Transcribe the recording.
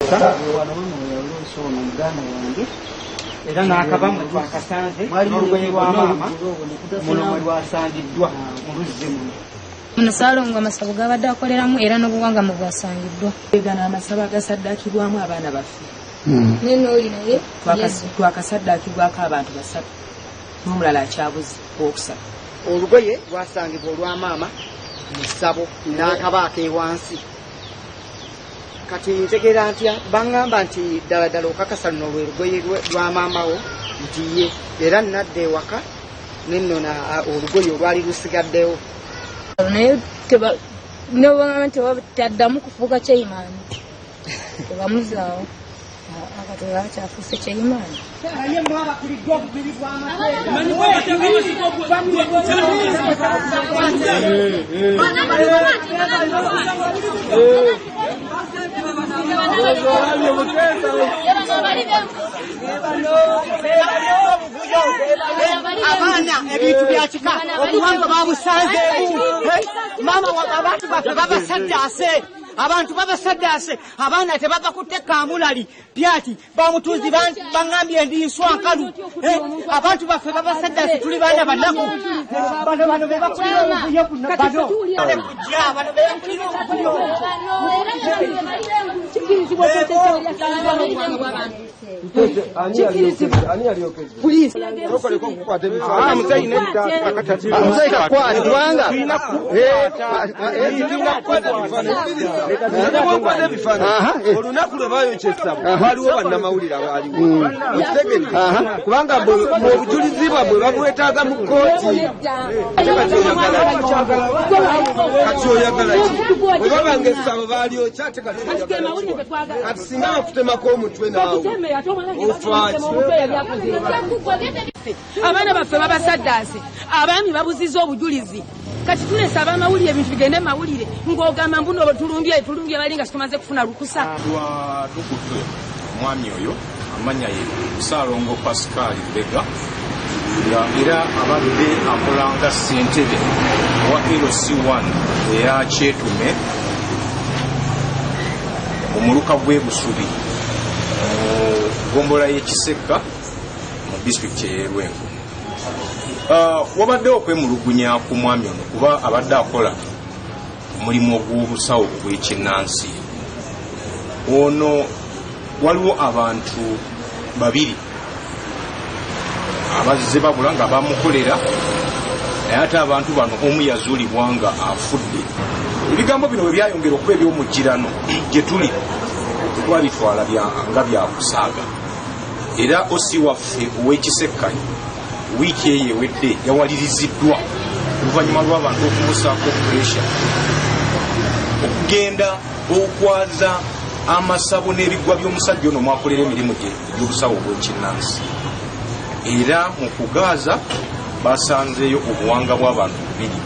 Wano muganda wange era n'akaba mwe twakasanze n'olugoye lwa maama muno mwe lwasangiddwa mu luzzi muno. Muno Ssaalongo amasabo gabadde akoleramu era n'obuwanga mwe bwasangiddwa. Gano amasabo agasaddaakibwamu abaana baffe. Nenooli naye twakasaddaakibwako abantu basatu n'omulala akyabuze owokusatu. Olugoye lwasangibwa olwa maama mu ssabo n'akaba ak'ewansi. Kati ntegeera ntya baŋŋamba nti ddala ddala okakasa luno lwe lugoye lwa maama wo nti ye, era nnadda ewaka nennona olugoye olwali lusigaddewo. Naye nebagamba nti taddamu kufuuka kyeyimaani tebamuzaawo akati akyafuuse kyeyimaani. Naye mwe abakuliddwa obubiri bw'amateeka. Abaana ebintu bya kika obuwangwa babusanzeemu. Maama abantu baffe babasaddaase, abantu babasaddaase, abaana tebabakutte kamulali pyati bamutunzi baŋŋambye ndi nswa nkalu. Abantu baffe babasaddaase, tuli baana banaku. Bano bano be bakulira obuvuyo buno, bano kujja bano be bakulira obuvuyo. Olunaku lwe baayokya essabo waliwo bannamawulire abaaliwo, okitegedde? Kubanga obujulizi bwabwe babwetaaga mu kkooti. Kati oyagala ki? Bwe babanga essabo baalyokya ate kati oyagala ki? Kati singa bakutemako omutwe naawe ofaaki? Abaana baffe babasaddaase, abaami babuziza obujulizi. Kati tulesa abamawulire ebintu bigende mawulire ng'ogamba mbuno tulumbye tulumbye bali nga situmaze kufuna lukusa. Tukutwe omwami oyo amanya ye Ssaalongo Pascal Lubega, nga era abadde akola nga ssentebe wa LC1 eya Kyetume omuluka gw'e Busubi mu ggombolola y'e Kisekka mu disitulikiti ey'e Lwengo. Wabaddewo okwemulugunya ku mwami ono kuba abadde akola omulimu ogw'obusawo obw'ekinnansi. Ono waliwo abantu babiri abazze babula nga bamukolera, naye ate abantu bano omu yazuulibwa nga afudde. Ebigambo bino bwe byayongera okuba eby'omugirano gye tuli twabitwala nga byakusaaga, era osi waffe ow'ekisekkanyi wiiki eyo ewedde yawaliriziddwa oluvannyuma lw'abantu okumusaako pressure okugenda okwaza amasabo n'ebiggwa by'omusajja ono mwakolera emirimu gye egy'obusawo obw'ekinnansi. Era mu kugaaza basanzeeyo obuwanga bw'abantu bubiri.